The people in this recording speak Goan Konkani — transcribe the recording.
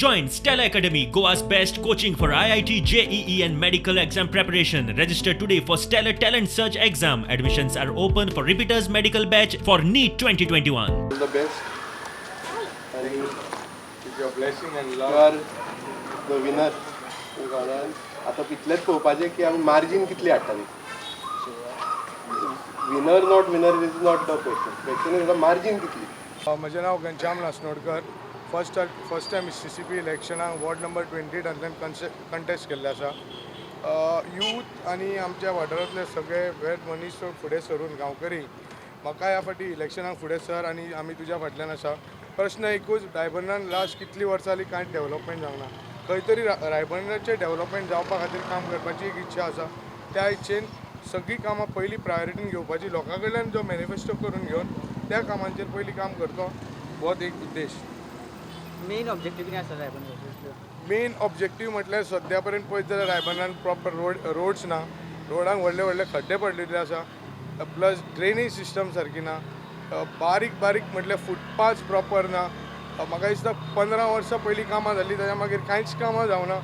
Join Stellar Academy, Goa's best coaching for IIT, JEE, and medical exam preparation. Register today for Stellar Talent Search exam. Admissions are open for repeaters medical batch for NEET 2021. All the best. And With your blessing and you love. Are the winner. कळ्ळें? आतां इतलेंच पळोवपाचें की आमी मार्जीन कितली हाडटा ती. Winner, not winner is not the question. Question is margin कितली. म्हजें नांव Ghanshyam Nasnodkar. First time CCP इलेक्शनाक वॉर्ड नंबर 28तांतल्यान कंटेस्ट केल्लें आसा. यूथ आनी आमच्या वाठारांतले सगळे वेर मनीस फुडें सरून, गांवकरी, म्हाका ह्या फावटी इलेक्शनाक फुडें सर आनी आमी तुज्या फाटल्यान आसा. प्रश्न एकूच, रायबंदरान लास्ट कितलीं वर्सां जालीं कांयच डेवलपमेंट जावना. खंय तरी रायबंदराचें डेवलपमेंट जावपा खातीर काम करपाची एक इच्छा आसा. त्या इच्छेन सगळीं कामां पयलीं प्रायोरिटीन घेवपाची, लोकां कडल्यान जो मॅनिफेस्टो करून घेवन त्या कामांचेर पयलीं काम करतो, होच एक उद्देश. मेन ऑब्जेक्टिव्ह कितें आसा रायबंदराचो? मेन ऑब्जेक्टीव म्हटल्यार, सद्या पर्यंत पळयत जाल्यार रायबंदरान प्रॉपर रोड्स ना. रोडांक व्हडले व्हडले खड्डे पडलेले आसा, प्लस ड्रेनेज सिस्टम सारकी ना, बारीक बारीक म्हटल्यार फुटपाथ प्रॉपर ना. म्हाका दिसता 15 वर्सां पयलीं कामां जाल्लीं, ताच्या मागीर कांयच कामां जावना.